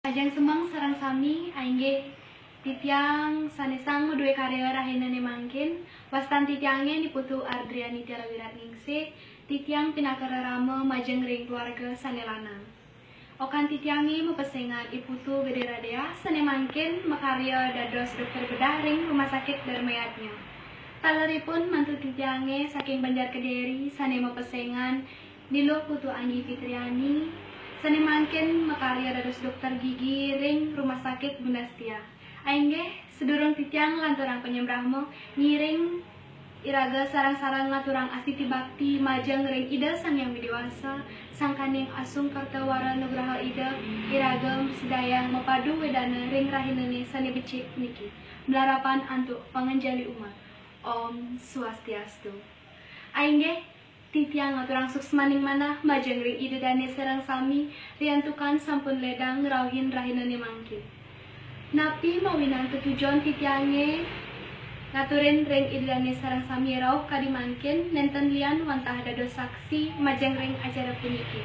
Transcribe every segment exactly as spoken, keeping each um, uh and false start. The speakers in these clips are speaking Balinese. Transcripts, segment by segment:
Majeng semeng sareng sami, ainggih titiang sanesang madué karya rahinané mangkin. Wastan titiangé Ni Putu Ardriani Tiara Wiratningsih, titiang pinaka rerama majeng ring keluarga sané lanang. Okan titiangé mapesengan I Putu Gedé Radéa sané mangkin makarya dados dokter bedah ring Rumah Sakit Dharma Yadnya. Taleripun mantu titiangé saking Banjar Kediri sané mapesengan Ni Luh Putu Anggi Fitriani, sané mangkin makarya dados dokter gigi ring Rumah Sakit Bunda Setia. Ainggih, sedurung titiang lanturang panyembrama, ngiring iraga sareng-sareng ngaturang astiti bakti majeng ring Ida Sang Hyang Widi Wasa, sangkaning asung kerta wara nugraha Ida, iraga mrasidayang mapadu wedana ring rahinané sané becik puniki. Malarapan antuk panganjali umat. Om Swastiastu. Ainggih, titiang ngaturang suksmaning manah majeng ring Ida Dané sareng sami, riantukan sampun ledang ngrauhin rahinané mangkin. Napi mawinan tetujon titiangé ngaturin ring Ida Dané sareng sami rauh kadi mangkin, nénten lian wantah dados saksi majeng ring acara puniki.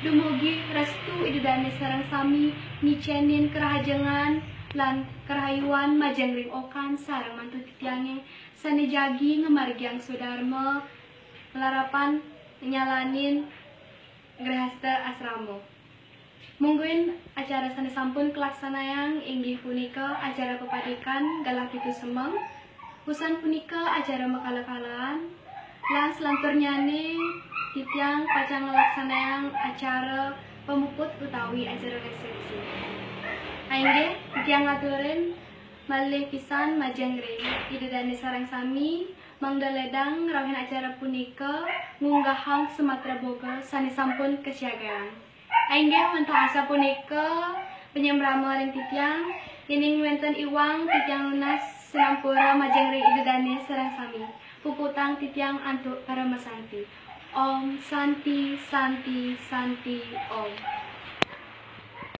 Dumugi restu Ida Dané sareng sami ngicénin karahajengan lan karahayuan majeng ring okan sareng mantu titiangé sané jagi ngamargiang swadarma, malarapan nyalanin grahasta asrama. Mungguing acara sané sampun kalaksanayang inggih punika acara pepadikan galah pitu semeng. Wusan punika acara makala-kalaan, lan salanturnyané titiang pacang nglaksanayang acara pamuput utawi acara resepsi. Ainggih, titiang ngaturin malih pisan majeng ring Ida Dané sareng sami, mangda ledang ngrauhin acara punika ngunggahang Sumatra Boga sané sampun kasiagayang. Ainggih, wantah asapunika panyembrama ring titiang, yéning wénten iwang titiang nunas sinampura majeng ring Ida Dané sareng sami. Puputang titiang antuk paramasanti. Om Santi, Santi, Santi, Om.